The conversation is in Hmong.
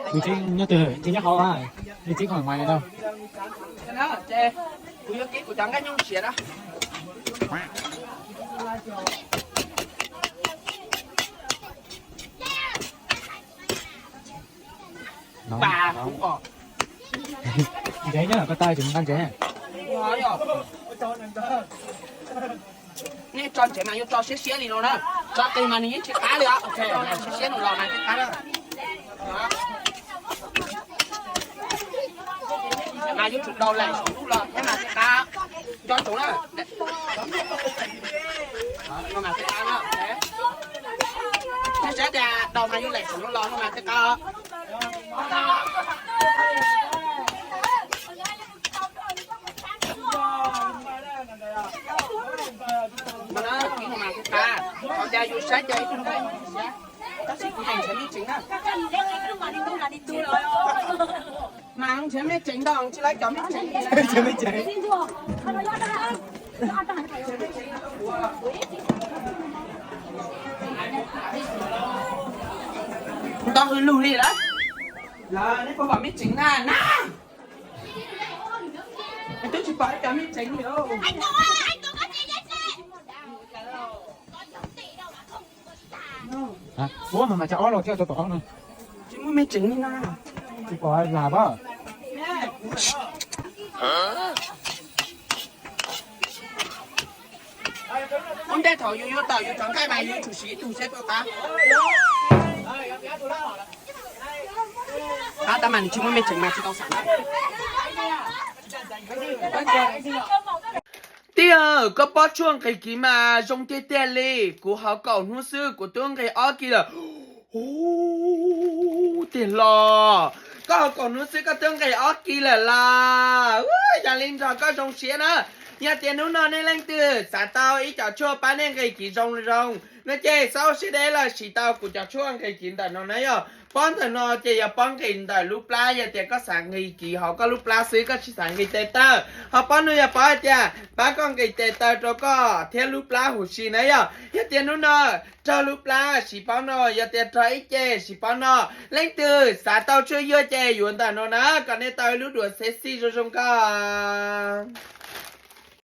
Nws tsev nyob twg, nyob hauv a, nws tsev không ở ngoài này đâu. Kuv yuav kev kuv cov nqaij nyooj siav na. Nqa kuv os. Ntsev nyob ko taw tseem nqa ntsev. Nej tso ntsev mas yuav tso siab siab li no na. Tso qis mas nws yeej tsis qab li os. Siab siab no los mas tsis qab na. Mas yuav tsum daus laim saum ntuj los thiab mas thiaj qab. Nco ntsoov na. No mas thiaj qab na. Thiaj saib tias daus mas yuav laim saum no los no mas thiaj qab. Mas no mas thiaj qab. Qhov cas yus saib ces ib tug nqaij tab sis kuv hais ntshe mej tseev na. Mas ntshe mej tseev ntau tsis lawv cov mej tseev. Ntau hwj lug li lawm. Lawv nej puas pom mej tseev na na. Twb tsis pom ib cov mej tseev li. Ua mas mas tsab ob los thiaj tau tom no. Tsis muaj mej tseev li na. Tsis pom lam pab. Ua ntej thaum yus yuav tawm yus cov nqaij mas yus yuav tsum siv ib tug seb puas qab. Qab tab mas nws tsis muaj mej tseev mas tsis tau xav na. Tij, koj pob tshuaj nqis kiv mas zoo tiag tiag li. Kuv hauv kaum hnub xwb kuv twb nqis ob kis lawm. Ub, tiag los, koj hauv kaum hnub xwb koj twb nqis ob kis lawm las. Yog li nrog koj zoo siab na. Yog tias hnub no nej leej twg xav tau ib co tshuaj pab nej nqis kiv zoo zoo no ces xaub siab deb los siv tau kuv cov tshuaj nqis kiv ntawm no na yom. Pob ntawm no ces yog pob nqis ntawm lub plab, yog tias koj xav nqis kiv hauv koj lub plab xwb koj tsis xav nqis tes taw, ho pob no yog pob hais tias pab koj nqis tes taw rau koj thiab lub plab huv si na yom. Yog tias hnub no raug lub plab siv pob no, yog tias raug ib ce siv pob no, leej twg xav tau tshuaj yuag ces yuav ntawm no na kom nej tau ib lub duav sexy zoo zoo nkauj.